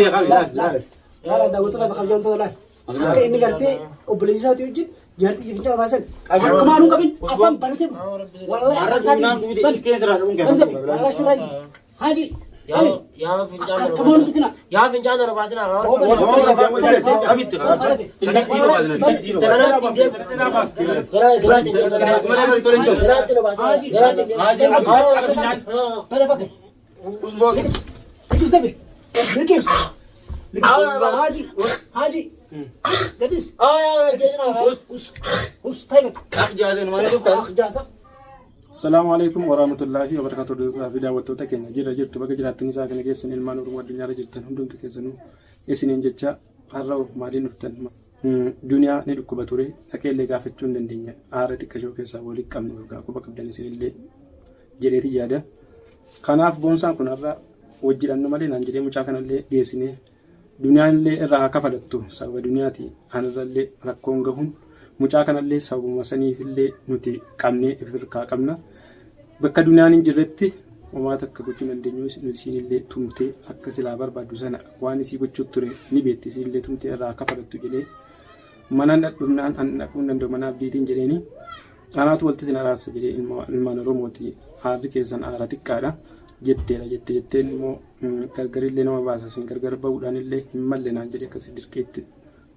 Laal laal. Laala daawwattoota fi kabajamtoota laal. Akka inni gartee obboleessa isaatii wajjin jaartii fi fincaan baasan akka maanuu qabin afaan banatee dhufu. Wallahi afaan isaatii ban ban wallahi sirraa jiru. Haji Ali Yaa fincaan akka maanuu tuqina. Yaa fincaan dhala baasinaa. Bana bakka. Liqimsi dabe. Liqimsi. Liqimsi. Haji Haji. Gadis. Us us tayi. Jaata. Salaamu alaikum warahmatullaahi wabarakatuh. Hordoftoota fi daawwattoota keenya jirra jirtu bakka jiraattanii isaa kana keessan ilmaan Oromoo addunyaarra jirtan hundumti keessanuu isiniin jecha har'a maaliin dhuftan duniyaa ni dhukkuba ture dhaqeellee gaafachuu hin dandeenya aara xiqqashoo keessaa walii qabnu yookaan quba qabdan isinillee jedheeti yaada. Kanaaf boonsaan kun har'a wajjidhannu malee naan jedhee mucaa kanallee geessinee duniyaan illee irraa haa kafalattu sababa duniyaati anarrallee rakkoon gahuun mucaa kanallee sababuma saniifillee nuti qabnee irraa qabna. Bakka duniyaan hin jirretti homaa takka gochuu hin dandeenyu isiinillee tumtee akka silaa barbaaddu sana waan isii gochuu ture ni beekti isiinillee tumtee irraa haa kafalattu jedhee mana dhufnaan an dhaquu hin danda'u mana abdiitiin jedheeni anaatu walitti isin araarsa jedhee ilmaan Oromooti aarri keessan aara xiqqaadha jetteedha jette jetteen immoo gargarillee nama baasa isin gargar ba'uudhaan illee hin malle naan jedhee akkasii dirqiitti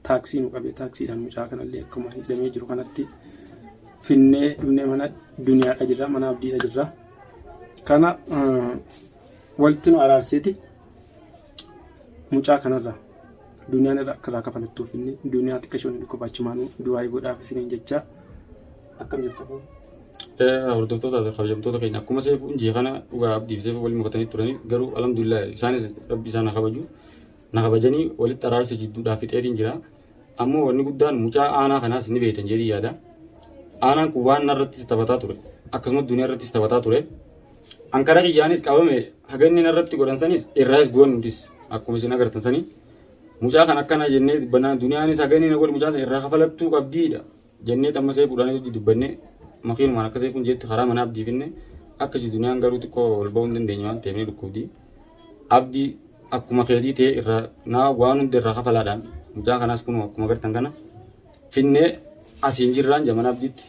taaksii nu qabee taaksiidhaan mucaa kanallee akkuma hidhamee jiru kanatti finnee dhufnee mana duniyaadha jirra mana abdiidha jirra kana walitti nu araarseeti mucaa kanarra duniyaan irra akka irraa kafalattuuf inni duniyaa xiqqashoon hin dhukkubaachumaanuu du'aa godhaaf isiniin jecha akkam jirtu. Hordoftoota fi kabajamtoota keenya akkuma seefuun jee kana dhugaa abdiif seefuu waliin mufatanii turanii garuu alhamdulillah isaanis rabbi isaan haa kabaju na kabajanii walitti araarsa jidduudhaa fixeetiin jira. Ammoo wanni guddaan mucaa aanaa kanaas ni beektan jedhii yaada. Aanaan kun waan narrattis taphataa ture akkasumas duniyaa irrattis taphataa ture. Ankara kiyyaanis qabame haga inni narratti godhan sanis irraas goon nutis akkuma isin agartan sanii. Mucaa kan akkana jennee dubbannaan duniyaanis haga inni na godhe mucaan san irraa kafalattuu qabdiidha. Jennee amma seefuudhaan hojii dubbanne makiinumaan akka seefuun jetti karaa mana abdii finne akkasi duniyaan garuu xiqqoo ol ba'uu hin dandeenye waan ta'eef ni dhukkubdi. Abdii akkuma keetii ta'e irraa naa waan hunda irraa kafalaadhaan mucaa kanaas kun akkuma gartan kana finnee asiin jirraan jamana abdiitti.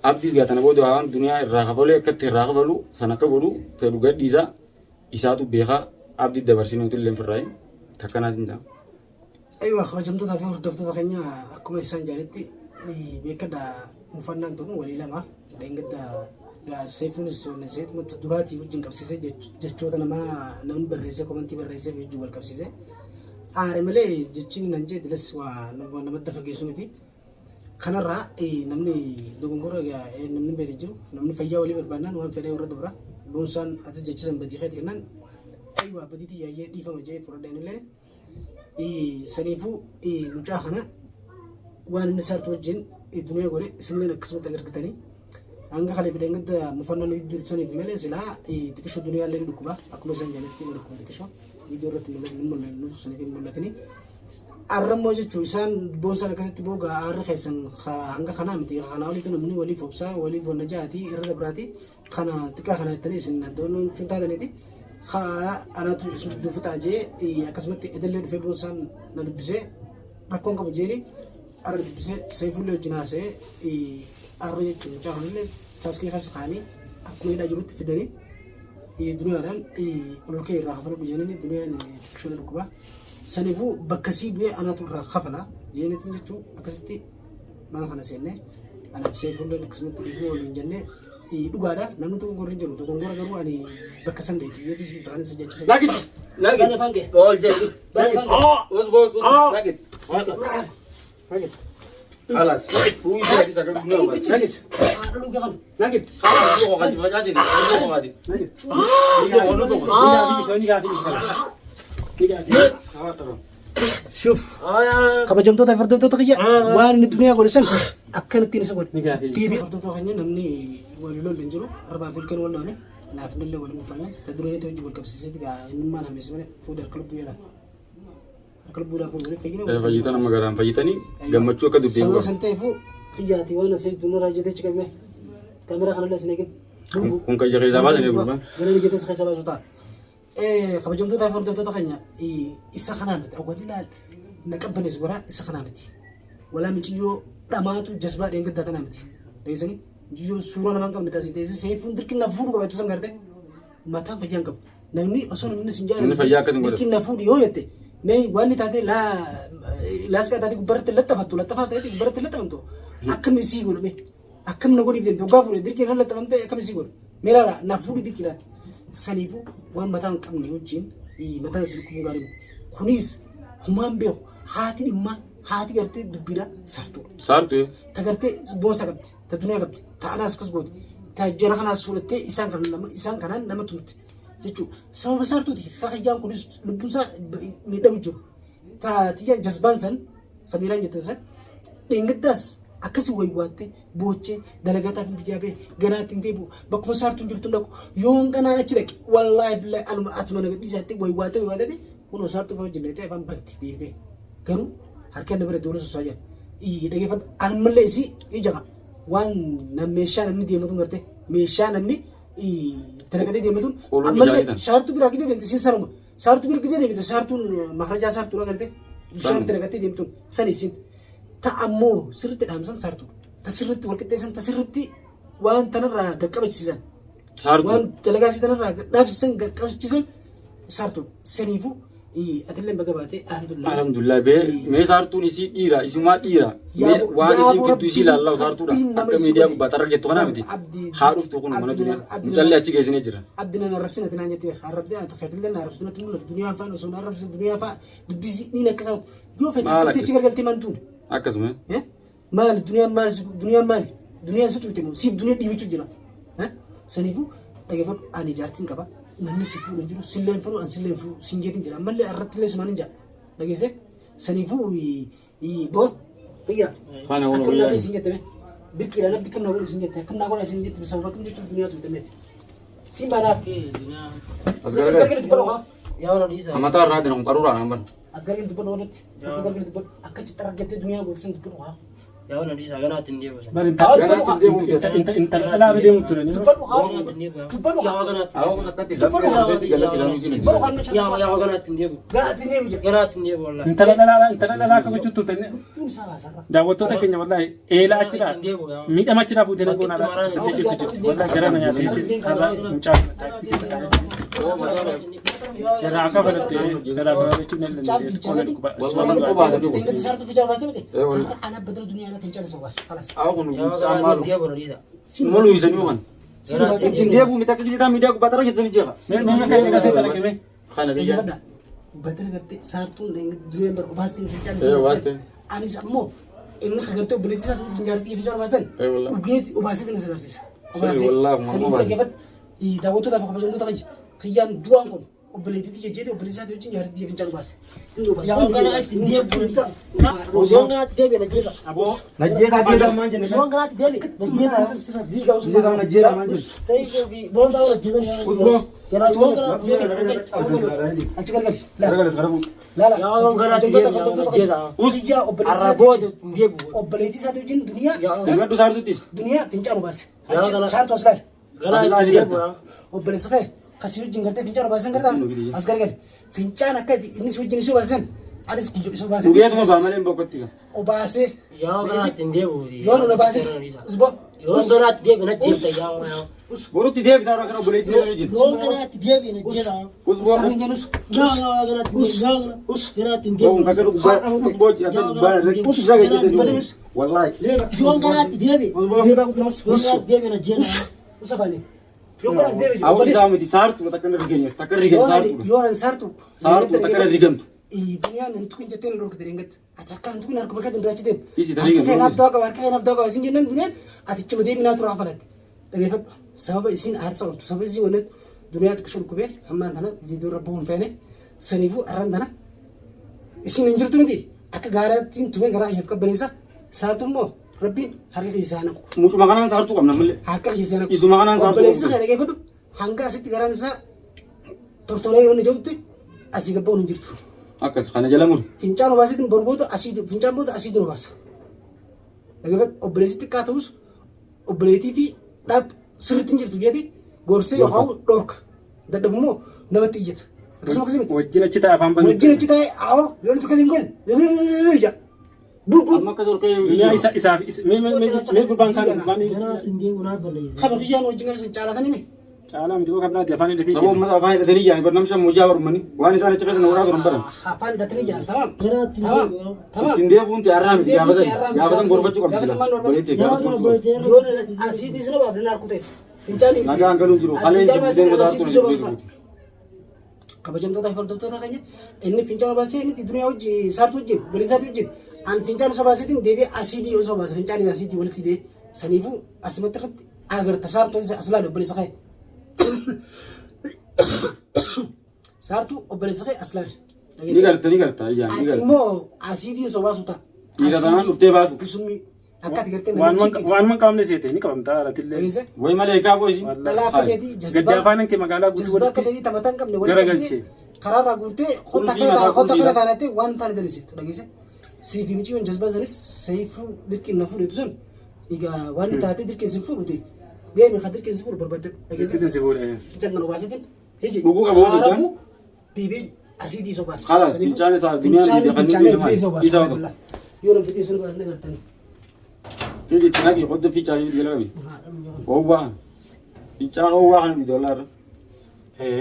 Abdiis gaa tana booda waan duniyaa irraa kafalee akkatti irraa kafalu san akka godhu fedhu gadhiisa isaatu beekaa abdii dabarsinee utuu illee firraayin takkanaatiin ta'a. Aywa kabajamtoota fi hordoftoota keenya akkuma isaan jaanitti beekadha mufannaan tun walii lama dheengadda seefuunis seetumatti duraatii wajjin qabsiisee jechoota namaa namni barreessee komantii barreessee wajjin wal qabsiisee aare malee jechiin nan jee dilas waa namatti fageessu miti. Kanarraa namni dogongora namni beekne jiru namni fayyaa walii barbaannaan waan fedhee irra dabra boonsaan atis jechisan badii keeti jennaan aywa badiitii yaayyee dhiifama jee fudhadheen illee Saniifuu mucaa kana waan inni sartu wajjin duniyaa godhe isinilleen akkasumatti agargitanii hanga kana fideen gadda mufannaan dursaniif malee silaa xiqishoo duniyaa illee ni dhukkuba akkuma isaan jaalatti ni dhukkuba xiqishoo viidiyoo irratti ni mul'atu saniif hin mul'atini. Arrammoo jechuun isaan boonsan akkasitti booga aarri keessan hanga kanaa miti kanaa oliitu namni waliif obsaa waliif wanna ja'atii irra dabraati kana xiqqaa kana jettanii isin adda wannuun taataniiti haa anaatu isin jidduu fixaa jee akkasumatti edallee dhufee boonsaan na dubbisee rakkoon qabu jeeni arra dubbisee seefullee wajjin haasa'ee arra jechuun mucaa kanallee taaskii keessa kaa'anii akkuma hidhaa jirutti fidanii duniyaadhaan ol ka'e irraa kafaladhu jedhanii duniyaan xiqqishoo dhukkuba. Saniifuu bakka sii bu'ee anaatu irraa kafala jeenitiin jechuun akkasitti mana kana seennee anaaf seefulleen akkasumatti dhiifama waliin jennee dhugaadha namni tokko hin jiru dogongora garuu ani bakka san dheeti yeetis mutaanis jechisa. Nagit! Nagit! Ol jedhi. Nagit! Us boos us. Nagit! Nagit! Khalas. Fuuyi isa garuu nama baasa. Nagit! Nagit! Khalas. Luko kati facaasini. Luko kati. Nagit! Kabajamtoota fi hordoftoota kiyya waan inni duniyaa godhe san akkanattiin isa godhe. Deebii hordoftoota keenya namni wal lolli hin jiru arbaa fi ilkaan wal loole naaf illee wal mufanne ta duranitti hojii wal qabsiisee gaa innummaan hameesse malee fuudhe harka lubbuu jedha. Harka lubbuu laafuu malee fayyina. Fayyitan amma garaan fayyitanii gammachuu akka dubbii Sababa san ta'eefuu kiyyaati waan asii dunarraa jetee achi qabime kaameraa kanallee isin eegin. Kun kan ija keessaa baasanii gurbaan. Gara ija keessa baasu ta'a. Kabajamtoota fi hordoftoota keenya, isa kanaa miti awwalli laal na qabbanees goraa isa kanaa miti. Walaa miciyyoo dhamaatu jazbaa dheengaddaa tanaa miti. Dhageessanii miciyyoo suuraa namaa hin qabne taasise teessee seefuun dirqin na fuudhu qaba jettu san garte mataan fayyaa hin qabu. Namni osoo namni sin Namni fayyaa akkas hin godhatu. Dirqin na fuudhu yoo jette mee waan taate laasqaa taate gubbarratti laxafattu laxafaa taate gubbarratti laxafamtu akkam isii godhame akkam na godhiif deemte hoggaa fuudhe dirqin irra laxafamte akkam isii godhe mee laala na fuudhu dirqidhaan. Saniifuu waan mataa hin qabne wajjin mataan si dhukkubuun gaarii miti. Kunis humaan beeku haati dhimmaa haati gartee dubbiidha sartuudha. Saartu. Ta gartee boonsa qabdi, ta duniyaa qabdi, ta anaas akkas gooti, ta jara kanaas fudhattee isaan kan nama isaan kanaan nama tumte jechuudha. Sababa saartuuti fakiyyaan kunis lubbuun isaa miidhamu jiru. Ta tiyyaan jazbaan san Samiiraan jettan san dheengaddaas akkasi waywaattee boochee dalagataa fi biyyaa ba'e ganaa ittiin deebi'u bakkuma saartuun jirtu hin dhaqu yoon ganaan achi dhaqe wallaahi billaahi anuma atuma na gadhiisaatti waywaattee waywaattee kunoo saartuu fa hojjenne ta'e afaan banti deebitee garuu harka inni bira doona sossaa jira. Dhageeffadhu ammallee isii ija qaba waan meeshaa namni deematu gartee meeshaa namni dalagatee deematuun Quluu ammallee bishaanii tan. saartuu biraa gidee deemte isiin sanuma saartuu bira gidee deemte saartuun makrajaa saartuudha gartee bishaan Sanuma. dalagattee deemtuun san isiin ta ammoo sirriitti dhaamsan saartuudha ta sirriitti walqixxeessan ta sirriitti waan tanarraa gaqqabachiisan Saartu. waan dalagaa isii tanarraa dhaabsisan gaqqabachiisan saartuudha saniifuu atillee baga baatee alhamdulillah. Alhamdulillah bee mee saartuun isii dhiira isumaa dhiira mee waan isiin fiddu isii laallaa saartuudha akka miidiyaa gubbaa xarra jettu kanaa miti haa dhuftu kun mana duniyaa mucallee achi geessinee jira. Abdi nan arrabsin ati naan jettee arrabdee ati keetillee na arrabsitu natti mul'atu duniyaan fa'aan osoo na arrabsitu duniyaa fa'a dubbisi niin akka isaa yoo fedhe Maal akkasitti achi gargaltee mantuun. Akkasuma. Maali duniyaan maali duniyaan maali duniyaan situ itti moo siif duniyaa dhiibichu jira. Saniifuu dhageeffadhu ani jaartiin qaba namni si fuudhu hin jiru sillee hin fedhu ani sillee hin fuudhu siin jeetiin jira ammallee irratti illee sumaan hin jaa dhageesse saniifuu boo biyya Kana kun akkam guyyaa. naa isin jette dirqiidha nabdi kam naa godhu isin jette akkam naa godha isin jette sababa kam jechuuf duniyaa tuute meeti siin baanaa As as garagala. gargari dubbadhu haa Yaa wala dhiisa. Amataa irraa dina kun qaruuraa naan bana. as gargari dubbadhu walitti as gargari dubbadhu akka citta argattee duniyaa goote sin dubbadhu haa Yaa wala dhiisa ganaatti hin deebisan. Bari Haa, intala intala dhalaa deemu ture. dubbadhu haa Ganaatti hin deebi'u. dubbadhu haa Yaa ganaatti. Awwa kun akkatti laphee lafeetti galaqisanuu isin dubbadhu haa Yaa yaa ganaatti hin deebi'u. ganaatti hin deebi'u jedha Ganaatti hin deebi'u wallahi. Intala dhalaa intala dhalaa akka gochuutu turte. lubbuun isaa baasarra Daawwattoota keenya wallahi eelaa achidhaa miidhama achidhaa fuutee nagoo naadhaa sitti keessa jirti. Wallahi gara na nyaatee har'a mucaa kana taaksii keessa taa'ee garaa akka falattee garaa kafalachuu hin dandeenye qola dhukkuba. Dhingatti saartuu fincaan baasee miti Eh, wal- ana badala duniyaa irra fincaan isa baase kalas Awwa kun Yaa mucaan ganaatti maalu. hin deebi'u na dhiisa. Malu isanii kan. Siin baasee Isin deebi'u miti akka gizitaa miidiyaa gubbaa xarra jettanii jeeqa. Mee mee akka inni gasee talaqime. Kana biyya. Dhageeffadha. Badala gartee saartuun duniyaan bara obaasteen fincaan Eh, isa baase. obaasteen. Anis ammoo inni gartee obboleettii isaa wajjin jaartii fincaan obaasan Eh, wallahi. dhugeetti obaaseetiin isa barsiisa. Sirri, wallahi, morma Saniifuu baase. dhaggeeffadhu. Daawwattootaaf kabajamtoota kiyya. Kiyyaan du'aan kun obboleettiitti jejjeete obboleettii isaa wajjin jaartii fincaan obaase. Inni obaase. Yaa ganaatti hin deebi'u. Osoo ganaatti deebi'e na jeeqa. Aboo Najjeesaa keessaa maan jenne. Osoo ganaatti deebi'e na jeeqa. Najjeesaa najjeesaa maan jenne. Sayyidoo fi boonsaa wala jeeqa. Usboo. Osoo ganaatti deebi'e. Achi gargali. Garagalas gara fuudhu. Laala. Yaa ganaatti deebi'e na jeeqa. Kiyyaa obboleettii Arraa isaa booda hin deebi'u. obboleettii isaa wajjin duniyaa Dhimadhu saartuttis. duniyaa fincaan obaase. Yaa gana- Saartuu as laali. Ganaatti hin deebi'u. Obboleessa kee kasii wajjin gartee fincaan obaasan gartaan as gargali. Fincaan akka inni si wajjin si obaasan anis kiyyo isa obaasee. Dhugeetuma baa malee hin boqotti. Obaasee. Yaa ganaatti hin deebi'u. Yoo nu obaases usboo. Yoo ganaatti deebi'e na jeeqa. Yaa yaa. Borutti deebitaa irraa kana obboleettii yoo jiru. Yoo ganaatti deebi'e na jeeqa. Usboo. Us. Yaa yaa ganaatti yaa ganaatti hin Boon deebi'u. kakka gubbaa usboo akka gubbaa irratti usboo gaggeessanii. Wallahi. Yoo ganaatti deebi'e. Usboo. Deebaa guddina us. Yoo ganaatti deebi'e na jeeqa. Us. Usa baale. Yoo ganaatti deebi'e. Awwa isaa miti saartu takka irra rigamtu takka irra rigamtu saartu. Yoo an saartu. Saartu takka irra rigamtu. Duniyaan hin tuqin jettee na dhorkite dheengatti. Ati harka hin tuqin harkuma keetiin diraachite. Isi tarii Harka kee naaf ta'uu qaba harka kee naaf ta'uu qaba isin jennaan duniyaan ati ichuma deeminaa tura hafalatte. Dhageeffadhu sababa isin aarsaa ooltu sababa isin wannan duniyaa xiqqishu dhukkubee hammaan tana viidiyoo irra bu'uun feene saniifuu arran tana isin hin jirtu miti akka gaaraatti tumee garaa kiyyaaf qabbaneessa saatu immoo rabbiin harka keessaa naqu. Mucuma kanaan saartuu qabna malee. Harka keessaa naqu. Isuma kanaan saartuu Obboleessi qabna. kee dhageeffadhu hanga asitti garaan isaa tortoree yoo inni jirutti asii gabba'uun hin jirtu. Akkas kana jala muri. Fincaan obaaseetiin boru booda asii fincaan booda asii dura baasa. Dhageeffadhu obboleessi xiqqaa ta'us obboleettii fi dhaab sirriitti hin jirtu jeeti gorsee yookaan dhorka. Dadhabu immoo namatti iyyata. Akkasuma akkasii miti. Wajjin achi taa'e afaan banuu. Wajjin achi taa'e awoo yoo nuti akkasii hin goone jedha. Bulbul. Amma akkas ol ka'ee Duniyaa isa isaaf mee mee mee mee gurbaan kaan gurbaan Gara ittiin deemu naa balleessa. Kama kiyyaan wajjin gara sin caalatanii mi? caalaa miti kan biraati afaan hidhatee Sababa jira. uummata afaan hidhatanii jaanii bar namsha mojaa barumani waan isaan achi keessa na godhaa turan baran. Afaan hidhatanii jiran tamam. Gara ittiin Tamam. deemu. Tamam. Ittiin deebi'uun ta'e har'aa miti gaafatan gaafatan gorfachuu qabdi sila. Bareettee Gara gaafas gorsuu qabdi. Yoo asiitii sina baafne na harku teessa. Fincaan hin Nagaan galuun jiru kaleen jibbiseen gotaa turan jibbee jiruuti. Kabajamtoota fi hordoftoota keenya inni fincaan baasee inni duniyaa wajjin saartuu wajjin obboleessaati wajjin an fincaan osoo baaseetiin deebi'ee asiidii osoo baase fincaan asiidii walitti dee saniifuu asumatti irratti agarta saartuu as laale obboleessa kee. Saartuu obboleessa kee as laale. Ni garta ni garta ijaan ni Ati garta. immoo asiidii osoo baasu ta'a. Dhiira taanaan dhuftee baasu. Summii akka ati gartee Waanuma waanuma qabne seete ni qabamta haalatillee. Dhageesse? Way malee eegaa boosi. Dhalaa akka teetii Gaddi jazbaa afaan kee magaalaa guutuu jazbaa akka walitti teetii tamataa hin qabne walitti garagalche. qabdee karaarraa guurtee hotta Qulfii akkana mataa taana hotta akkana qulfiidha. taanattee waan taane dalisiiftu dhageesse. Siif miciyyoon jazbaan sanis seeyfuu dirqiin na fuudhetu san egaa waan inni taatee dirqiin sin fuudhute deemi ka dirqiin sin fuudhu barbaadde dhageesse. Dirqiin si fuudhe. Fincaan kan obaaseetiin hiji. Dhuguu qabu hoo fincaan? Haarafuu deebiin asiidii isa baasa. Khalas, Saniifuu fincaan isaa duniyaan fincaan biyya kan fincaan inni firii isa isa baasa. baasa. Yoo namni fitii sun baasne gartanii. Fiji itti naqi hodda fincaan jala qabi. Oowwaa. Fincaan oowwaa kana bita wallaa irra.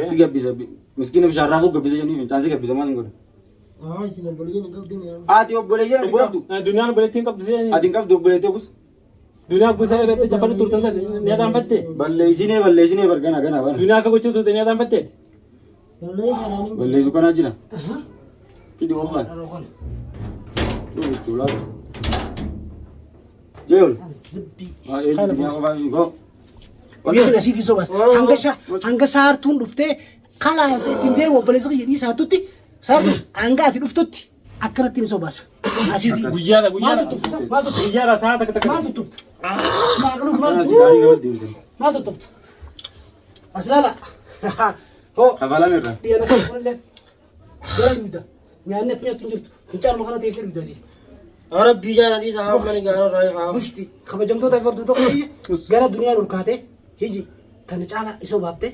Si gabbisa miskiina bishaan raafuu gabbisa jennii fincaan si gabbisa maal hin godhu. Haa isin obboleeyyan hin qabdin yaa. Ati obboleeyyan ati qabdu. Duniyaan obboleettiin qabdu see. Ati hin qabdu obboleettee kus. Duniyaa gosa irratti cafalu turtan san ni adaanfatte. Balleessinee balleessinee bar gana gana bara. Duniyaa akka gochuu turte ni adaanfatteeti. Balleessa naan hin Balleessu kanaa jira. Fidi oowwaa. Dhaloo kana. Cuubitti ulaatu. Jeol. Zibbii. Haa eenyu duniyaa qofaa hin goo. Biyyoon asiitii sobaas. Hanga sha hanga saartuun dhuftee kalaas ittiin deemu obboleessa kiyya dhiisaatutti saartuun hanga ati dhuftutti akkanatti ni sobaasa. Asiitii. Guyyaadha guyyaadha. Maal tuttufta? Maal tuttufta? Guyyaadha sa'a takka takka. Maal tuttufta? Maal maal Kana si gaarii gabatti deemsan. maal tuttufta? As laala. Hoo Kafalame irraa. dhiyana kan kunillee gara duuda. Nyaanni ati nyaattu hin jirtu. Fincaan kana teessee duuda si. Rabbii jaalladhi isaa kan gaara irraa haa. Bushti kabajamtoota fi hordoftoota kiyya gara duniyaan ol kaatee hiji tana caalaa isa baaftee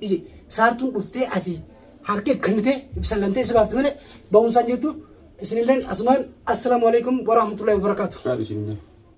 hiji saartuun dhuftee asii harka kennitee ibsallantee isa baafte malee ba'uunsaan jirtu isinilleen asumaan assalaamu alaikum warahmatullahi wabarakaatu. Kaadhu isin.